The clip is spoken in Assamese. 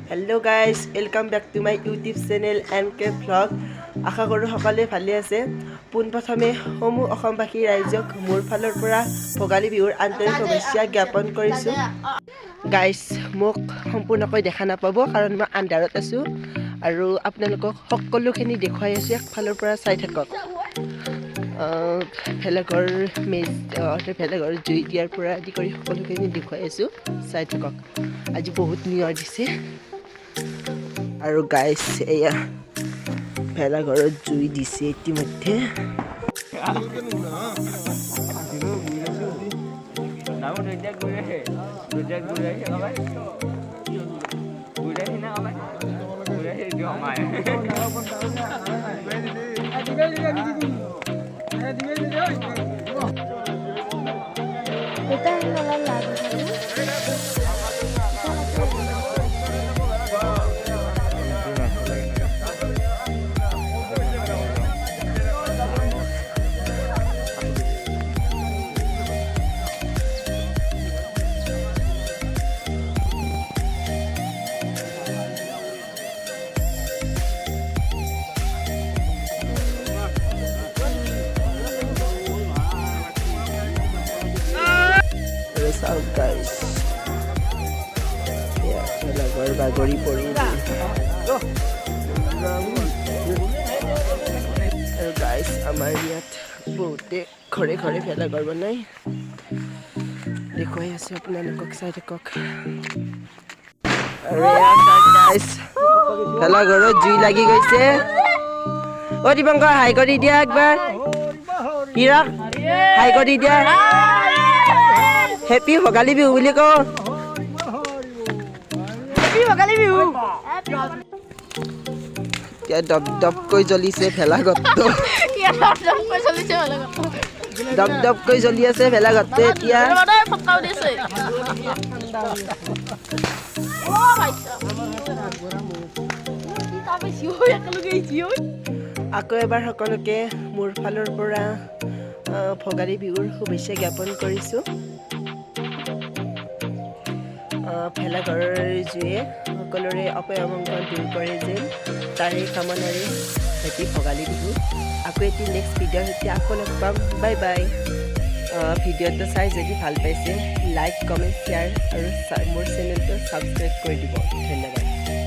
Hello guys, welcome back to my YouTube channel NK Vlog। আশা কৰোঁ সকলোৱে ভালে আছে। পোনপ্ৰথমে সমূহ অসমবাসী ৰাইজক মোৰ ফালৰ পৰা ভোগালী বিহুৰ আন্তৰিক শুভেচ্ছা জ্ঞাপন কৰিছোঁ। গাইজ, মোক সম্পূৰ্ণকৈ দেখা নাপাব, কাৰণ মই আন্ধাৰত আছোঁ আৰু আপোনালোকক সকলোখিনি দেখুৱাই আছোঁ। একফালৰ পৰা চাই থাকক। ভেলাঘৰ মেজ, অৰ্থাৎ ভেলাঘৰ জুই দিয়াৰ পৰা আদি কৰি সকলোখিনি দেখুৱাই আছোঁ, চাই থাকক। আজি বহুত নিয়ৰ দিছে। আৰু গাইজ, এয়া ভেলাঘৰত জুই দিছে ইতিমধ্যে। আৰু চাওক গাইজ, এয়া ভেলাঘৰ বাগৰি পৰিল। আৰু গাইজ, আমাৰ ইয়াত বহুতে ঘৰে ঘৰে ভেলাঘৰ বনায়। দেখুৱাই আছোঁ আপোনালোকক, চাই থাকক। আৰু এয়া গাইজ, ভেলাঘৰত জুই লাগি গৈছে। অ' দীপংকৰ, হাই কৰি দিয়া একবাৰ। হীৰক, হাই কৰি দিয়া। হেপী ভোগালী বিহু বুলি কওঁ। ভোগালী বিহু। এতিয়া দপ দপকৈ জ্বলিছে ভেলাঘৰটো। দপ দপকৈ জ্বলি আছে ভেলাঘৰটো এতিয়া। ফটকাও দিছে। অ ভাইছা, কি তাপাইছি ঐ, একেলগে আহিছি ঐ। আকৌ এবাৰ সকলোকে মোৰ ফালৰ পৰা ভোগালী বিহুৰ শুভেচ্ছা জ্ঞাপন কৰিছোঁ। ভেলাঘৰৰ জুয়ে সকলোৰে অপায় অমংগল দূৰ কৰে যেন, তাৰে কামনাৰে হেপী ভোগালী বিহু। আকৌ এটি নেক্সট ভিডিঅ'ৰ সৈতে আকৌ লগ পাম। Bye bye. ভিডিঅ'টো চাই যদি ভাল পাইছে, লাইক, কমেণ্ট, শ্বেয়াৰ আৰু মোৰ চেনেলটো ছাবস্ক্ৰাইব কৰি দিব। ধন্যবাদ।